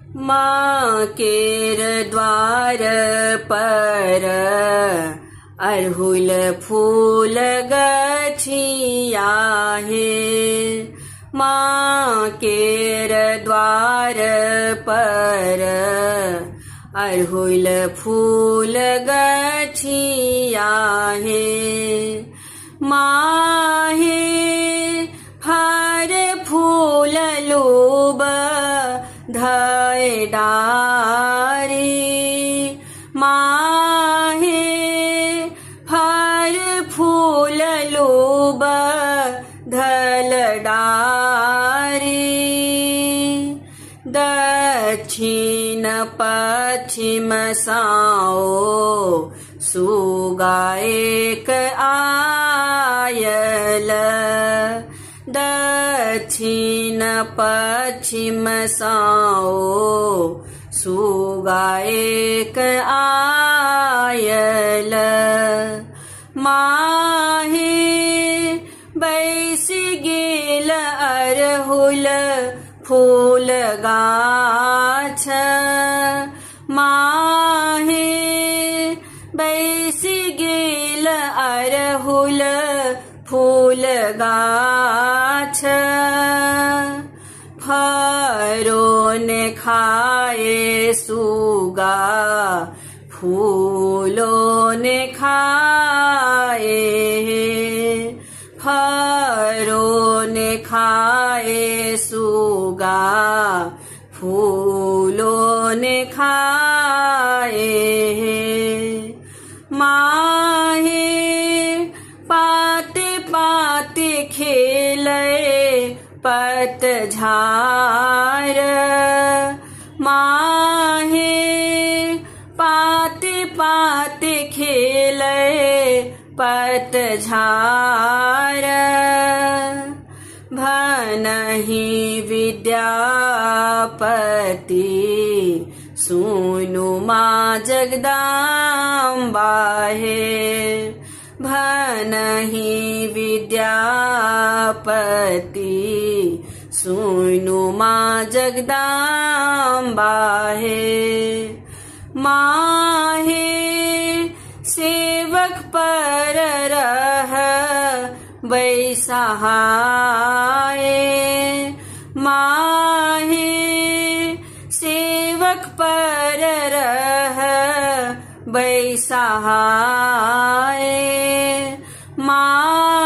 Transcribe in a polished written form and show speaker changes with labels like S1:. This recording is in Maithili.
S1: माँ केर द्वार पर अड़हुल फूल गछिया हे। माँ केर द्वार पर अड़हुल फूल गछिया हे। माहे फर फूल लूब धय डारी, माहे फर फूल लूब धल डारी। दक्षिण पश्चिम साओ सुगाएक आयल, दक्षिण पश्चिम साओ सुगाएक आयल। माहे बैसि गेल अरहुल फूल गाछ, माहे बैसि गेल अरहुल फूल गाछ। फरो ने खाए सुगा फूलो ने खाए, फरो ने खाए सुगा फूलो ने खाए। माहे पाते पाते खेले पतझार, माहे पाते पाते खेले पतझार। भनहि विद्यापति सुनु माँ जगदम्बा हे, भनहि विद्यापति सुनु माँ जगदम्बा हे। माहे सेवक पर रह बैसहाए, माहे सेवक पर रह बैसहाए। माहे